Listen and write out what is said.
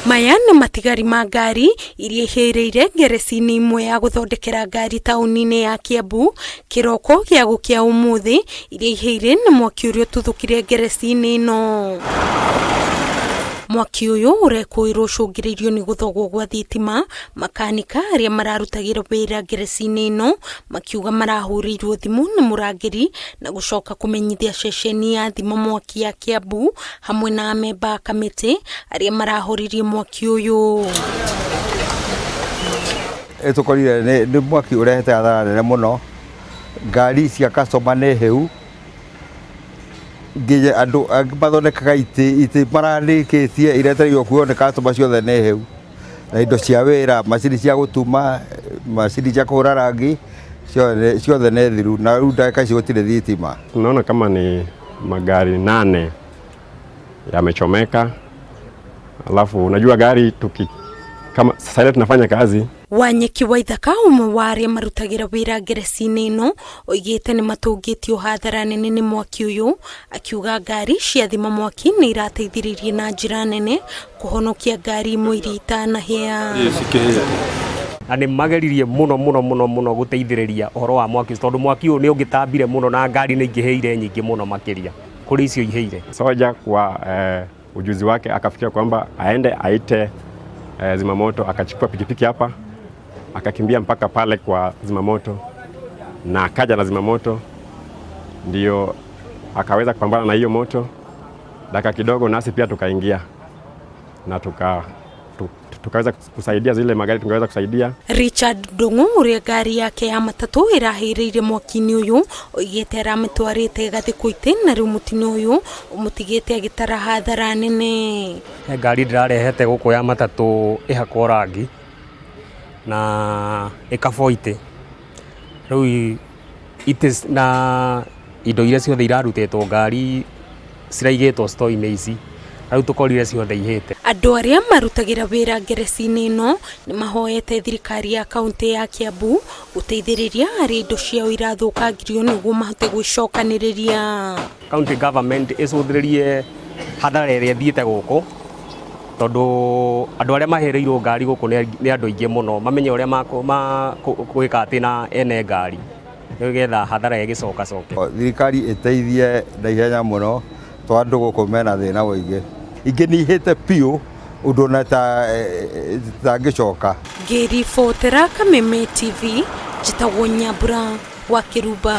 Maya nĩ matigari ma ngari iria ihĩrĩire ngereci-inĩ imwe ya gũthondekera ngari taũni-inĩ ya Kiambu kĩroko gĩa gũkĩa ũmũthĩ iria ihĩire nĩ mwaki ũrĩa ũtuthũkire ngereci-inĩ ĩno. Mwaki ũyũ ũrekũĩrwo ũcũngĩrĩirio nĩ gũthogwo gwa thitima, makanika arĩa mararutagĩra wĩra ngereci-inĩ ĩno makiuga marahũrĩirwo thimũ nĩ mũrangĩri na gũcoka kũmenyithia ceceni ya thima mwaki ya Kiambu hamwe na amemba a kamĩtĩ arĩa marahoririe mwaki ũyũ. Ĩtũkorire nĩ mwaki ũrehete hathara nene mũno, ngari cia customer nĩ hĩu, nginya andũ angĩ mathondekaga itĩ, itĩ mararĩkĩtie iretereirwo kuoywo nĩ customer ciothe nĩ hĩu, na indo cia wĩra, macini cia gũtuma, macini cia kũhũra rangi, ciothe nĩ thiru, na rĩu ndagĩka ici gũtirĩ thitima. Tunaona kama ni magari 8 yamechomeka, alafu unajua gari tuki kama sasa ile tunafanya kazi. Wanyeki Waithaka ũmwe wa arĩa marutagĩra wĩra ngereci-inĩ ĩno oigĩte nĩ matũngĩtio hathara nene nĩ mwaki ũyũ, akiuga ngari cia thima mwaki nĩ irateithĩrĩirie na njĩra nene kũhonokia ngari imwe iria itanahĩa. Na nĩ mageririe mũno mũno mũno mũno gũteithĩrĩria ũhoro wa mwaki tondũ mwaki ũyũ nĩ ũngĩtambire mũno na ngari nĩ ingĩhĩire nyingĩ mũno makĩria kũrĩ icio ihĩire. Soja kwa ujuzi wake akafikiria kwamba aende aite zimamoto, akachukua pikipiki hapa akakimbia mpaka pale kwa zimamoto na akaja na zimamoto, ndio akaweza kupambana na hiyo moto. Dakika kidogo nasi pia tukaingia na tukaweza kusaidia zile magari tungeweza kusaidia. Richard Ndung'u ũrĩa ngari yake ya matatũ ĩrahĩrĩire mwaki-inĩ ũyũ oigĩte aramĩtwarĩte ĩgathikwo itĩ na rĩu mũtino ũyũ ũmũtigĩte agĩtara hathara nene. He ngari ndĩrarehete gũkũ ya matatũ ĩhakwo rangi na ĩkabwo itĩ, rĩu itĩ na indo iria ciothe irarutĩtwo ngari ciraigĩtwo store-inĩ ici, rĩu tũkorire ciothe ihĩte. Andũ arĩa marutagĩra wĩra ngereci-inĩ ĩno nĩ mahoete thirikari ya kaũntĩ ya Kiambu gũteithĩrĩria arĩa indo ciao irathũkangirio nĩguo mahote gwĩcokanĩrĩria. County government ĩcũthĩrĩrie hathara ĩrĩa ĩthiĩte gũkũ tondũ andũ arĩa mahĩrĩirwo ngari gũkũ nĩ andũ aingĩ mũno, mamenye ũrĩa gwĩka atĩ na ene ngari nĩgetha hathara ĩgĩcokacoke. Thirikari ĩteithie na ihenya mũno tondũ andũ gũkũ mena thĩna mũingĩ, ingĩ nĩ ihĩte biũ ũndũ ona itangĩcoka. Ngĩribotera Kameme TV, njĩtagwo Nyambura wa Kĩrumba.